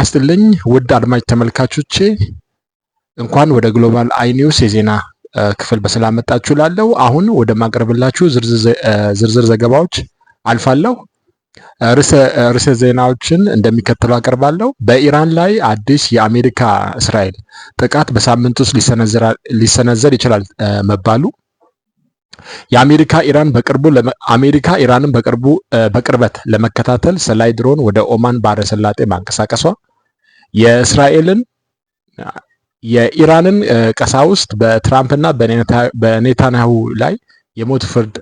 ይስጥልኝ ውድ አድማጭ ተመልካቾቼ፣ እንኳን ወደ ግሎባል አይ ኒውስ የዜና ክፍል በሰላም መጣችሁ እላለሁ። አሁን ወደ ማቅረብላችሁ ዝርዝር ዘገባዎች አልፋለሁ። ርዕሰ ዜናዎችን እንደሚከተለው አቀርባለሁ። በኢራን ላይ አዲስ የአሜሪካ እስራኤል ጥቃት በሳምንት ውስጥ ሊሰነዘር ይችላል መባሉ፣ የአሜሪካ ኢራን በቅርቡ አሜሪካ ኢራንን በቅርቡ በቅርበት ለመከታተል ሰላይ ድሮን ወደ ኦማን ባህረ ሰላጤ ማንቀሳቀሷ፣ የእስራኤልን የኢራንን ቀሳውስት በትራምፕና በኔታንያሁ ላይ የሞት ፍርድ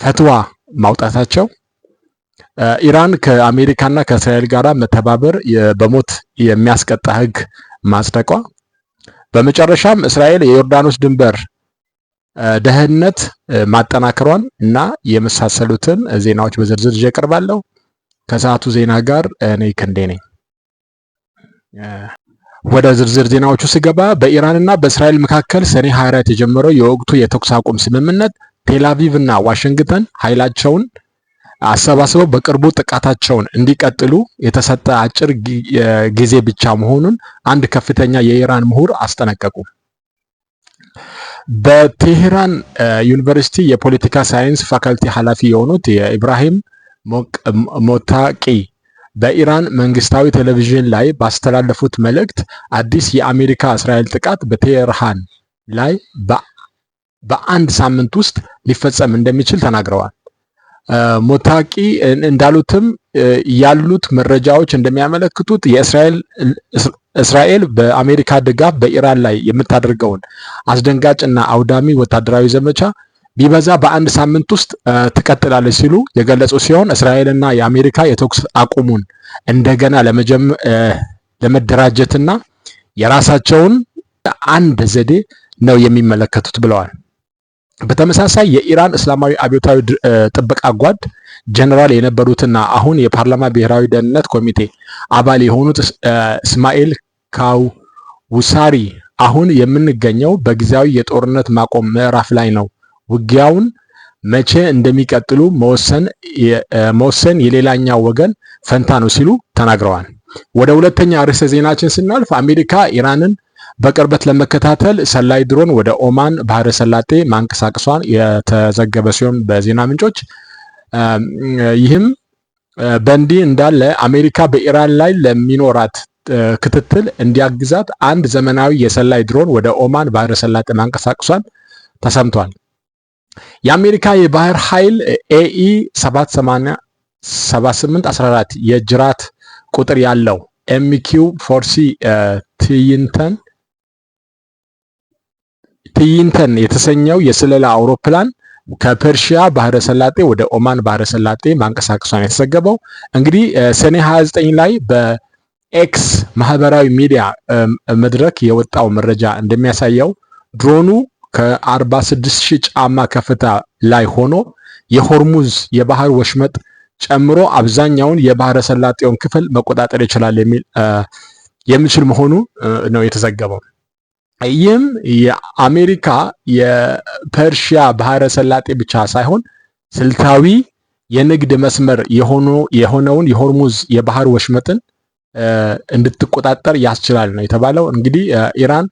ፈትዋ ማውጣታቸው፣ ኢራን ከአሜሪካና ከእስራኤል ጋር መተባበር በሞት የሚያስቀጣ ሕግ ማጽደቋ፣ በመጨረሻም እስራኤል የዮርዳኖስ ድንበር ደህንነት ማጠናከሯን እና የመሳሰሉትን ዜናዎች በዝርዝር ይዤ እቀርባለሁ። ከሰዓቱ ዜና ጋር እኔ ክንዴ ነኝ። ወደ ዝርዝር ዜናዎቹ ስገባ፣ በኢራንና በእስራኤል መካከል ሰኔ 24 የጀመረው የወቅቱ የተኩስ አቁም ስምምነት ቴልአቪቭ እና ዋሽንግተን ኃይላቸውን አሰባስበው በቅርቡ ጥቃታቸውን እንዲቀጥሉ የተሰጠ አጭር ጊዜ ብቻ መሆኑን አንድ ከፍተኛ የኢራን ምሁር አስጠነቀቁ። በቴህራን ዩኒቨርሲቲ የፖለቲካ ሳይንስ ፋካልቲ ኃላፊ የሆኑት የኢብራሂም ሞታቂ በኢራን መንግስታዊ ቴሌቪዥን ላይ ባስተላለፉት መልእክት አዲስ የአሜሪካ እስራኤል ጥቃት በቴህራን ላይ በአንድ ሳምንት ውስጥ ሊፈጸም እንደሚችል ተናግረዋል። ሞታቂ እንዳሉትም ያሉት መረጃዎች እንደሚያመለክቱት የእስራኤል በአሜሪካ ድጋፍ በኢራን ላይ የምታደርገውን አስደንጋጭና አውዳሚ ወታደራዊ ዘመቻ ቢበዛ በአንድ ሳምንት ውስጥ ትቀጥላለች ሲሉ የገለጹ ሲሆን፣ እስራኤልና የአሜሪካ የተኩስ አቁሙን እንደገና ለመደራጀትና የራሳቸውን አንድ ዘዴ ነው የሚመለከቱት ብለዋል። በተመሳሳይ የኢራን እስላማዊ አብዮታዊ ጥበቃ ጓድ ጀነራል የነበሩትና አሁን የፓርላማ ብሔራዊ ደህንነት ኮሚቴ አባል የሆኑት እስማኤል ካውሳሪ አሁን የምንገኘው በጊዜያዊ የጦርነት ማቆም ምዕራፍ ላይ ነው። ውጊያውን መቼ እንደሚቀጥሉ መወሰን የሌላኛው ወገን ፈንታ ነው ሲሉ ተናግረዋል። ወደ ሁለተኛ ርዕሰ ዜናችን ስናልፍ፣ አሜሪካ ኢራንን በቅርበት ለመከታተል ሰላይ ድሮን ወደ ኦማን ባህረ ሰላጤ ማንቀሳቀሷን የተዘገበ ሲሆን በዜና ምንጮች፣ ይህም በእንዲህ እንዳለ አሜሪካ በኢራን ላይ ለሚኖራት ክትትል እንዲያግዛት አንድ ዘመናዊ የሰላይ ድሮን ወደ ኦማን ባህረ ሰላጤ ማንቀሳቀሷን ተሰምቷል። የአሜሪካ የባህር ኃይል AE 7814 የጅራት ቁጥር ያለው MQ 4C Triton የተሰኘው የስለላ አውሮፕላን ከፐርሺያ ባህረ ሰላጤ ወደ ኦማን ባህረ ሰላጤ ማንቀሳቀሷን የተዘገበው። እንግዲህ ሰኔ 29 ላይ በኤክስ ማህበራዊ ሚዲያ መድረክ የወጣው መረጃ እንደሚያሳየው ድሮኑ ከ46 ሺህ ጫማ ከፍታ ላይ ሆኖ የሆርሙዝ የባህር ወሽመጥ ጨምሮ አብዛኛውን የባህረ ሰላጤውን ክፍል መቆጣጠር ይችላል የሚል የሚችል መሆኑ ነው የተዘገበው። ይህም የአሜሪካ የፐርሺያ ባህረ ሰላጤ ብቻ ሳይሆን ስልታዊ የንግድ መስመር የሆነውን የሆርሙዝ የባህር ወሽመጥን እንድትቆጣጠር ያስችላል ነው የተባለው። እንግዲህ ኢራን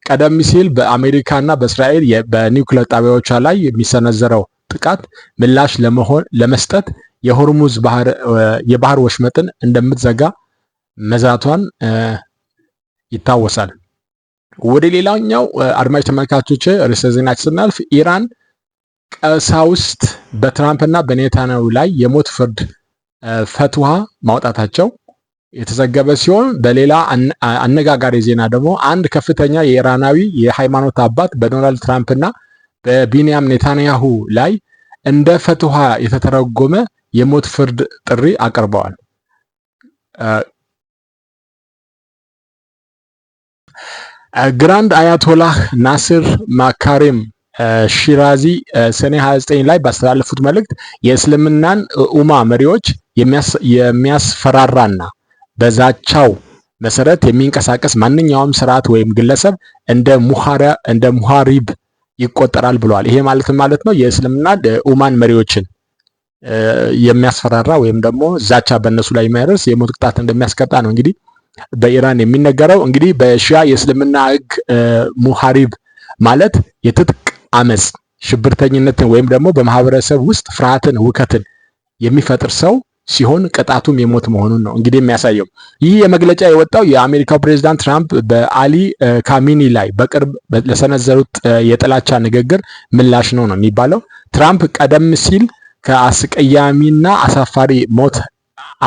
ቀደም ሲል በአሜሪካና በእስራኤል በኒውክሌር ጣቢያዎቿ ላይ የሚሰነዘረው ጥቃት ምላሽ ለመሆን ለመስጠት የሆርሙዝ የባህር ወሽመጥን እንደምትዘጋ መዛቷን ይታወሳል። ወደ ሌላኛው አድማጭ ተመልካቾች ርዕሰ ዜናችን ስናልፍ፣ ኢራን ቀሳውስት በትራምፕና በኔታንያሁ ላይ የሞት ፍርድ ፈትዋ ማውጣታቸው የተዘገበ ሲሆን፣ በሌላ አነጋጋሪ ዜና ደግሞ አንድ ከፍተኛ የኢራናዊ የሃይማኖት አባት በዶናልድ ትራምፕና በቢንያም ኔታንያሁ ላይ እንደ ፈትዋ የተተረጎመ የሞት ፍርድ ጥሪ አቅርበዋል። Grand አያቶላህ ናስር ማካሪም ሺራዚ ሰኔ 29 ላይ ባስተላለፉት መልእክት የእስልምናን ኡማ መሪዎች የሚያስፈራራና በዛቻው መሰረት የሚንቀሳቀስ ማንኛውም ስርዓት ወይም ግለሰብ እንደ ሙሃሪብ ይቆጠራል ብለዋል። ይሄ ማለት ነው የእስልምና ኡማን መሪዎችን የሚያስፈራራ ወይም ደግሞ ዛቻ በእነሱ ላይ የሚያደርስ የሞት ቅጣት እንደሚያስቀጣ ነው እንግዲህ። በኢራን የሚነገረው። እንግዲህ በሺያ የእስልምና ሕግ ሙሃሪብ ማለት የትጥቅ አመፅ፣ ሽብርተኝነትን ወይም ደግሞ በማህበረሰብ ውስጥ ፍርሃትን፣ ሁከትን የሚፈጥር ሰው ሲሆን ቅጣቱም የሞት መሆኑን ነው እንግዲህ የሚያሳየው። ይህ የመግለጫ የወጣው የአሜሪካው ፕሬዚዳንት ትራምፕ በአሊ ካሚኒ ላይ በቅርብ ለሰነዘሩት የጥላቻ ንግግር ምላሽ ነው ነው የሚባለው። ትራምፕ ቀደም ሲል ከአስቀያሚና አሳፋሪ ሞት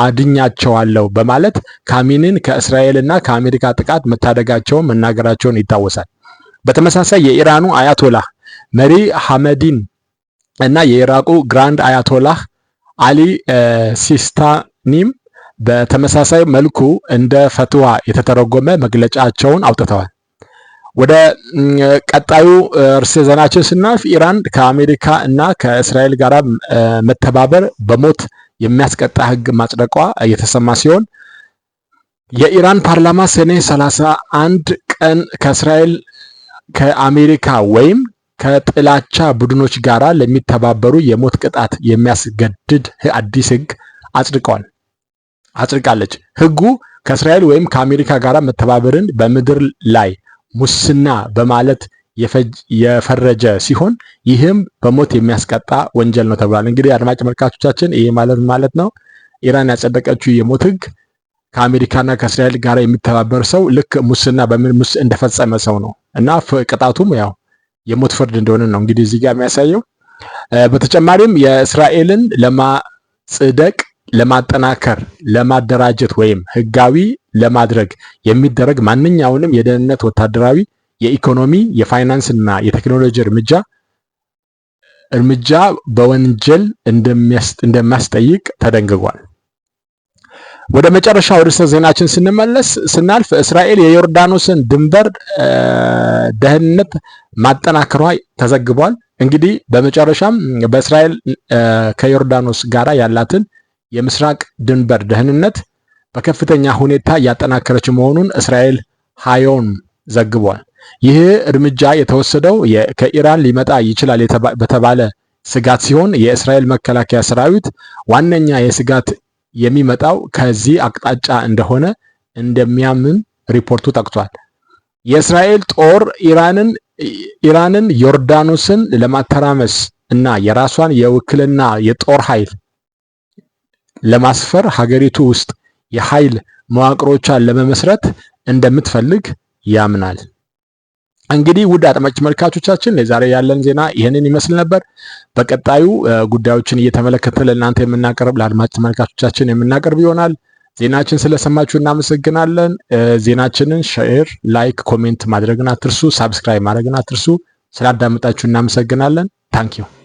አድኛቸዋለሁ በማለት ካሚኒን ከእስራኤልና ከአሜሪካ ጥቃት መታደጋቸውን መናገራቸውን ይታወሳል። በተመሳሳይ የኢራኑ አያቶላህ መሪ ሐመዲን እና የኢራቁ Grand አያቶላህ አሊ ሲስታኒም በተመሳሳይ መልኩ እንደ ፈትዋ የተተረጎመ መግለጫቸውን አውጥተዋል። ወደ ቀጣዩ ርዕሰ ዜናችን ስናልፍ ኢራን ከአሜሪካ እና ከእስራኤል ጋር መተባበር በሞት የሚያስቀጣ ሕግ ማጽደቋ እየተሰማ ሲሆን፣ የኢራን ፓርላማ ሰኔ 31 ቀን ከእስራኤል፣ ከአሜሪካ ወይም ከጥላቻ ቡድኖች ጋር ለሚተባበሩ የሞት ቅጣት የሚያስገድድ አዲስ ሕግ አጽድቀዋል አጽድቃለች። ሕጉ ከእስራኤል ወይም ከአሜሪካ ጋር መተባበርን በምድር ላይ ሙስና በማለት የፈረጀ ሲሆን ይህም በሞት የሚያስቀጣ ወንጀል ነው ተብሏል። እንግዲህ አድማጭ ተመልካቾቻችን፣ ይህ ማለት ማለት ነው ኢራን ያጸደቀችው የሞት ህግ ከአሜሪካና ከእስራኤል ጋር የሚተባበር ሰው ልክ ሙስና በምን ሙስ እንደፈጸመ ሰው ነው እና ቅጣቱም ያው የሞት ፍርድ እንደሆነ ነው እንግዲህ እዚህ ጋር የሚያሳየው። በተጨማሪም የእስራኤልን ለማጽደቅ፣ ለማጠናከር፣ ለማደራጀት ወይም ህጋዊ ለማድረግ የሚደረግ ማንኛውንም የደህንነት፣ ወታደራዊ፣ የኢኮኖሚ፣ የፋይናንስ እና የቴክኖሎጂ እርምጃ በወንጀል እንደሚያስጠይቅ ተደንግጓል። ወደ መጨረሻው ርዕሰ ዜናችን ስንመለስ ስናልፍ እስራኤል የዮርዳኖስን ድንበር ደህንነት ማጠናከሯ ተዘግቧል። እንግዲህ በመጨረሻም በእስራኤል ከዮርዳኖስ ጋራ ያላትን የምስራቅ ድንበር ደህንነት በከፍተኛ ሁኔታ እያጠናከረች መሆኑን እስራኤል ሃዮም ዘግቧል። ይህ እርምጃ የተወሰደው ከኢራን ሊመጣ ይችላል በተባለ ስጋት ሲሆን የእስራኤል መከላከያ ሰራዊት ዋነኛ የስጋት የሚመጣው ከዚህ አቅጣጫ እንደሆነ እንደሚያምን ሪፖርቱ ጠቅሷል። የእስራኤል ጦር ኢራንን ዮርዳኖስን ለማተራመስ እና የራሷን የውክልና የጦር ኃይል ለማስፈር ሀገሪቱ ውስጥ የኃይል መዋቅሮቿን ለመመስረት እንደምትፈልግ ያምናል። እንግዲህ ውድ አድማጭ ተመልካቾቻችን፣ ለዛሬ ያለን ዜና ይህንን ይመስል ነበር። በቀጣዩ ጉዳዮችን እየተመለከተ ለእናንተ የምናቀርብ፣ ለአድማጭ ተመልካቾቻችን የምናቀርብ ይሆናል። ዜናችን ስለሰማችሁ እናመሰግናለን። ዜናችንን share፣ like፣ comment ማድረግን አትርሱ። Subscribe ማድረግን አትርሱ። ስላዳመጣችሁ እናመሰግናለን። Thank you.